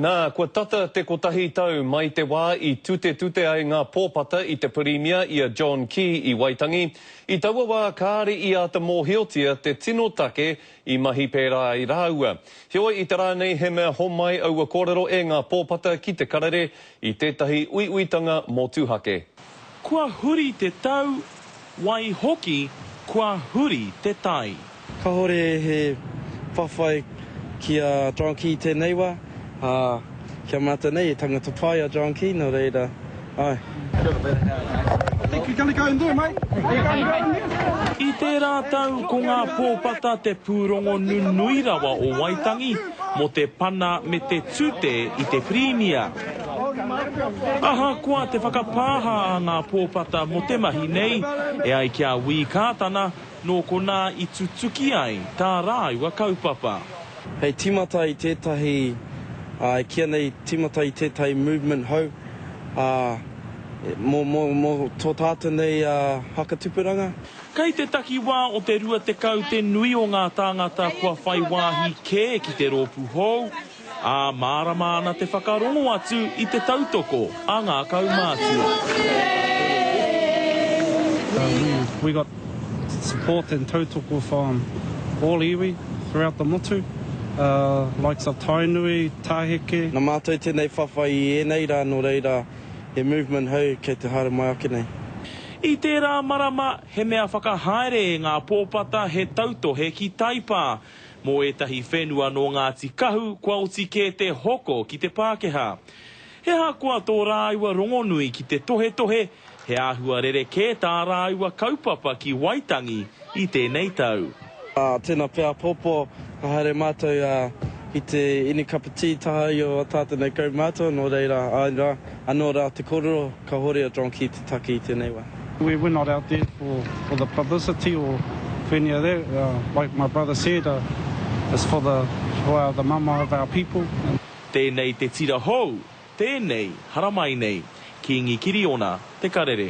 Nā, kua tata te kotahi tau mai te wā i tutetute ai ngā pōpata i te Pirimia i a John Key i Waitangi. I taua wā kāre i āta mōhiotia te tino take i mahi pērā ai rāua. Heoi, i te rā nei he mea homai aua kōrero e ngā pōpata ki te karere i tētahi uiuitanga motuhake. Kua huri te tau, waihoki kua huri te tai. Kahore he whawhai ki a John Key i tenei wa, a, ki a matou nei he tangata pai a John Key, no reira, ae. I tērā tau ko ngā pōpata te pūrongo nunui rawa o Waitangi mō te pana me te tute i te Pirimia. Ahakoa te whakapāha a ngā pōpata mō te mahi nei, e ai ki a Wī Kātana, Nō konā i tutuki ai tā rāua kaupapa. Hei tīmata i tētahi, ā, e kīia nei tīmata i tētahi movement hou, ā, mō, mō, mō tō tātou nei, ā, whakatupuranga. Kei te takiwā o te 20 te nui o ngā tāngata kua whai wāhi kē ki te rōpū hou, Ā, mārama ana te whakarongo atu i te tautoko a ngā kaumātua. We got support and tautoko from all iwi throughout the motu, likes of Tainui, Taheke. Na mātou tēnei whawhai i ēnei rā nō reira he movement hou kei te haere mai ake nei. I tērā marama, he mea whakahaere e ngā pōpata he tautohe ki Taipā, Mō ētahi whenua nō Ngāti Kahu kua oti kē te hoko ki te Pākehā. He ahakoa tō rāua rongonui ki te tohetohe, he āhua rerekē tā rāua kaupapa ki Waitangi i tēnei tau. Ā tēnā pea āpōpō ka haere mātou ki te inu kapa tī taha i o tātou nei kaumātua, nō reira, āe rā, anō rā te kōrero, kāhore a John Key te take i tēnei wā. We we're not out there for for the publicity or for any of that, like my brother said, it's for the for our the mama of our people. Tēnei te tira hou, tēnei haramai nei. Kingi Kiriona, Te Karere.